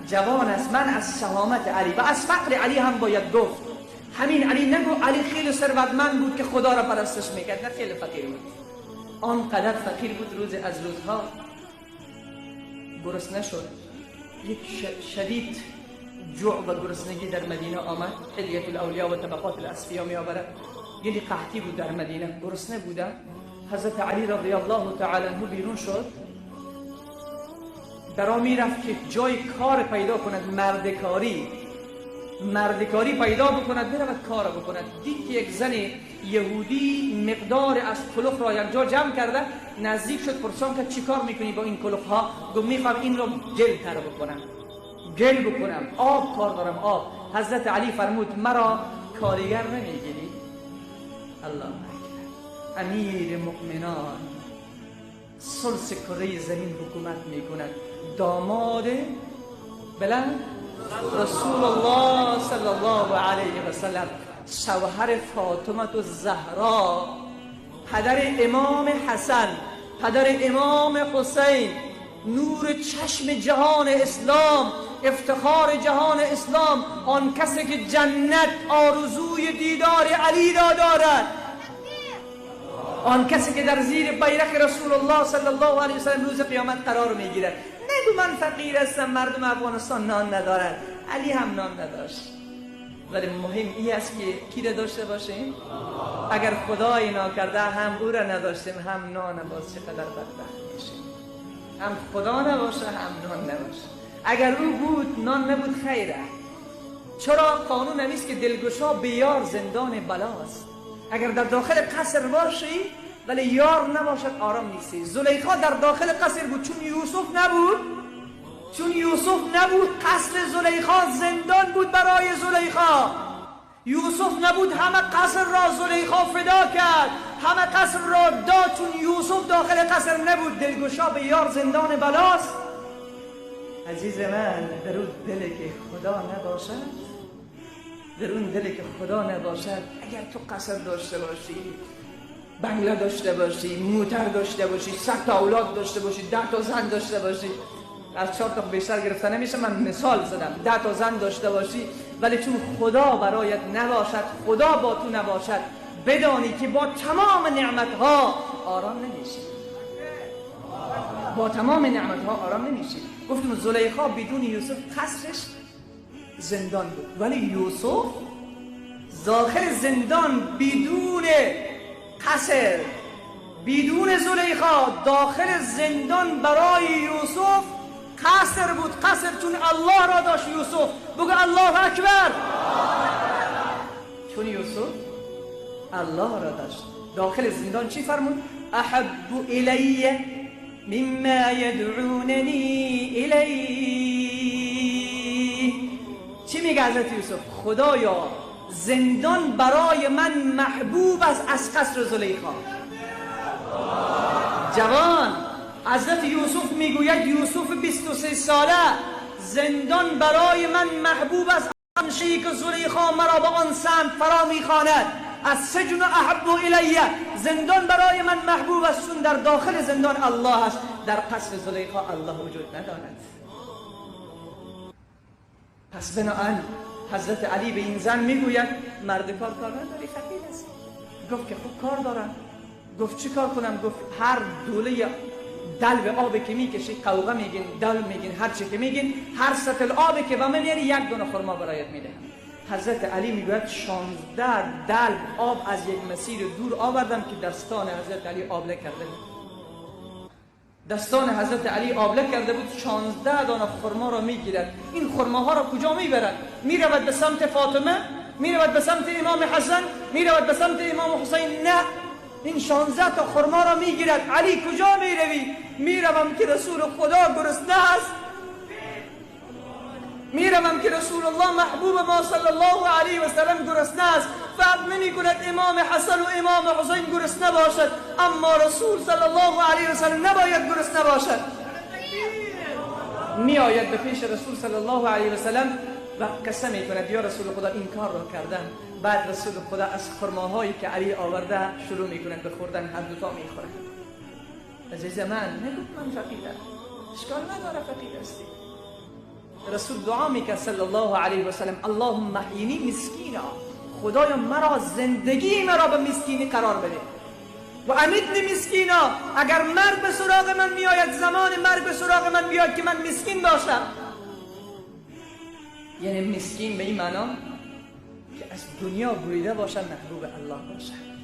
جوان است. من از شهامت علی و از فقر علی هم باید گفت. همین علی نگو علی خیلی ثروتمند بود که خدا را پرستش میکرد، نه، خیلی فقیر بود. آنقدر فقیر بود روز از روزها گرسنه شد. یک شدید جوع و گرسنگی در مدینه آمد. حلیت الاولیا و طبقات الاصفیا می آورد. یعنی قحطی بود در مدینه، گرسنه بوده. حضرت علی رضی الله تعالی عنه بیرون شد، برا می رفت که جای کار پیدا کند، مردکاری پیدا بکند، برود کار بکند. دید که یک زن یهودی مقدار از کلخ را یک جا جمع کرده، نزدیک شد، پرسان که چی کار میکنی با این کلخ ها؟ گفت میخوام این رو گل تر بکنم، گل بکنم، آب کار دارم، آب. حضرت علی فرمود مرا کارگر نمیگیری؟ الله اکبر. امیر مؤمنان ثلث کره زمین حکومت میکند، داماد بلند رسول الله صلی الله علیه و سلم، شوهر فاطمه الزهرا، پدر امام حسن، پدر امام حسین، نور چشم جهان اسلام، افتخار جهان اسلام، آن کسی که جنت آرزوی دیدار علی را دارد، آن کسی که در زیر بیرق رسول الله صلی الله علیه و سلم روز قیامت قرار میگیرد. نگو من فقیر هستم، مردم افغانستان نان ندارد. علی هم نان نداشت، ولی مهم این است که کی را داشته باشیم. اگر خدای ناکرده هم او را نداشتیم هم نان، باز چقدر بدبخت میشیم. هم خدا نباشه هم نان نباشه. اگر او بود نان نبود خیره. چرا قانون همیست که دلگشا به یار زندان بلاست. اگر در داخل قصر باشی ولی یار نباشد آرام نیستی. زلیخا در داخل قصر بود، چون یوسف نبود، چون یوسف نبود قصر زلیخا زندان بود برای زلیخا. یوسف نبود همه قصر را زلیخا فدا کرد، همه قصر را داد، چون یوسف داخل قصر نبود. دلگشا به یار زندان بلاست. عزیز من، در اون دل که خدا نباشد، در اون دل که خدا نباشد، اگر تو قصر داشته باشی، بنگله داشته باشی، موتر داشته باشی، 100 تا اولاد داشته باشی، 10 تا زن داشته باشی، از 4 تا بیشتر گرفته نمیشه، من مثال زدم، 10 تا زن داشته باشی، ولی چون خدا برایت نباشد، خدا با تو نباشد، بدانی که با تمام نعمتها آرام نمیشی. با تمام نعمتها آرام نمیشی. گفتم زلیخا بدون یوسف قصرش زندان بود، ولی یوسف داخل زندان بدون قصر، بدون زلیخا، داخل زندان برای یوسف قصر بود. قصر چون الله را داشت یوسف. بگو الله اکبر. چون یوسف الله را داشت داخل زندان چی فرمود؟ احب الی مما یدعوننی الیه. چی میگه حضرت یوسف؟ خدایا زندان برای من محبوب است از قصر زلیخا. جوان، حضرت یوسف میگوید، یوسف 23 ساله، زندان برای من محبوب است آن شیء که زلیخا مرا به آن سمت فرا میخواند. از سجن احب الیه، زندان برای من محبوب است چون در داخل زندان الله است، در قصر زلیخا الله وجود ندارد. پس بنابراین حضرت علی به این زن میگوید مرد کار کار نداری، فقیر است. گفت که خوب کار دارم. گفت چی کار کنم؟ گفت هر دوله دلو آب که میکشی، قوقه میگین، دل میگین، هر چی که میگین، هر سطل آب که به من میاری یک دونه خرما برایت میدهم. حضرت علی میگوید 16 دلو آب از یک مسیر دور آوردم که دستان حضرت علی آبله کرده بود. دستان حضرت علی آبله کرده بود. 16 دانه خرما را میگیرد. این خرماها را کجا میبرد؟ میرود به سمت فاطمه، میرود به سمت امام حسن، میرود به سمت امام حسین. نه، این 16 تا خرما را میگیرد. علی کجا میروی؟ میروم که رسول خدا گرسنه است، میروم که رسول الله محبوب ما صلی الله علیه و سلم گرسنه است. فرق نمی کند امام حسن و امام حسین گرسنه باشد، اما رسول صلی الله علیه و سلم نباید گرسنه باشد. می آید به پیش رسول صلی الله علیه و سلم و قسم می کند یا رسول خدا این کار را کردم. بعد رسول خدا از خرماهایی که علی آورده شروع می کند به خوردن، هر دوتا می خورند. عزیز من، نگو من فقیرم، اشکال نداره فقیر هستی، رسول دعا میکرد صلی الله علیه و سلم، اللهم احینی مسکینا، خدایا مرا زندگی مرا به مسکینی قرار بده، و امیتنی مسکینا، اگر مرگ به سراغ من میآید، زمان مرگ به سراغ من بیاید که من مسکین باشم. یعنی مسکین به این معنا که از دنیا بریده باشم، محبوب الله باشم.